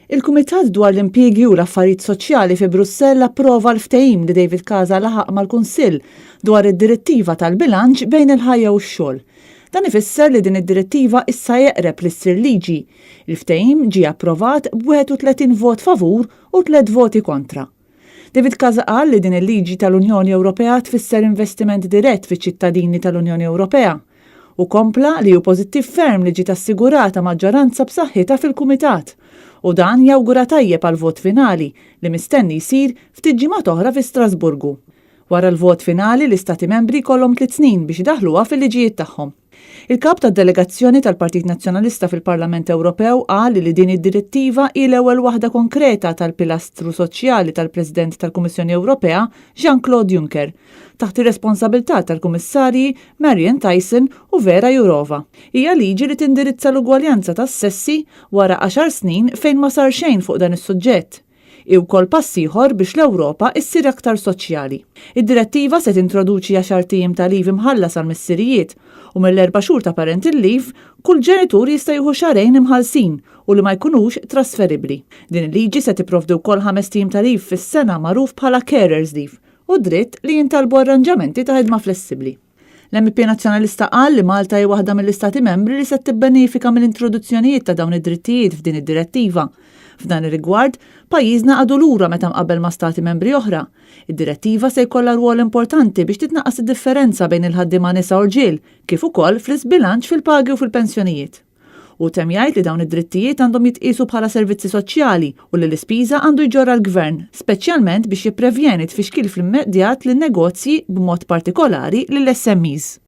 Il-Kumitat dwar l-Impjiegi u l-Affarijiet Soċjali fi Brussell approva l-ftehim li David Casa laħaq mal-Kunsill dwar id-Direttiva tal-Bilanċ bejn il-Ħajja u x-Xogħol. Dan ifisser li din id-direttiva issa jeqreb li ssir liġi. Il-ftehim ġie approvat b'31 vot favur u tlett voti kontra. David Casa qal li din il-liġi tal-Unjoni Ewropea tfisser investiment dirett fiċ-ċittadini tal-Unjoni Ewropea. Hu kompla li hu pożittiv ferm li ġiet assigurata maġġoranza b'saħħitha fil-Kumitat u dan jawgura tajjeb għall-vot finali li mistenni jsir ftit ġimgħat oħra fi Strasburgu. Wara l-vot finali l-Istati Membri jkollhom tliet snin biex idaħħluha fil-liġijiet tagħhom. Il-Kap tad-Delegazzjoni tal-Partit Nazzjonalista fil-Parlament Ewropew qal li din id-direttiva hi l-ewwel waħda konkreta tal-pilastru soċjali tal-President tal-Kummissjoni Ewropea Jean-Claude Juncker, taħt ir-responsabilità tal-Kummissarji Marian Thyssen u Vera Jourova. Hija liġi li tindirizza l-ugwaljanza tas-sessi wara għaxar snin fejn ma sar xejn fuq dan is-suġġett. Hi wkoll pass ieħor biex l-Ewropa issir aktar soċjali. Id-direttiva se tintroduċi għaxart ijiem ta' leave imħallas għall-missirijiet u mill-erba' xhur ta' parental leave, kull ġenitur jista' jieħu xahrejn imħallsin u li ma jkunux trasferibbli. Din il-liġi se tipprovdi wkoll ħamest ijiem ta' leave fis-sena magħruf bħala carer's leave u d-dritt li jintalbu arranġamenti ta' ħidma flessibbli. L-MEP Nazzjonalista qal li Malta hi waħda mill-Istati Membri li se tibbenefika mill-introduzzjonijiet ta' dawn id-drittijiet f'din id-direttiva. F'dan ir-rigward, pajjiżna għadu lura meta mqabbel ma' Stati Membri oħra. Id-direttiva se jkollha rwol importanti biex titnaqqas id-differenza bejn il-ħaddiema nisa u rġiel, kif ukoll fl-iżbilanċ fil-pagi u fil-pensjonijiet. Hu temm jgħid li dawn id-drittijiet għandhom jitqiesu bħala servizzi soċjali u li l-ispiża għandu jġorrha l-Gvern, speċjalment biex jipprevjeni tfixkil fl-immedjat lin-negozji b'mod partikolari lill-SMEs.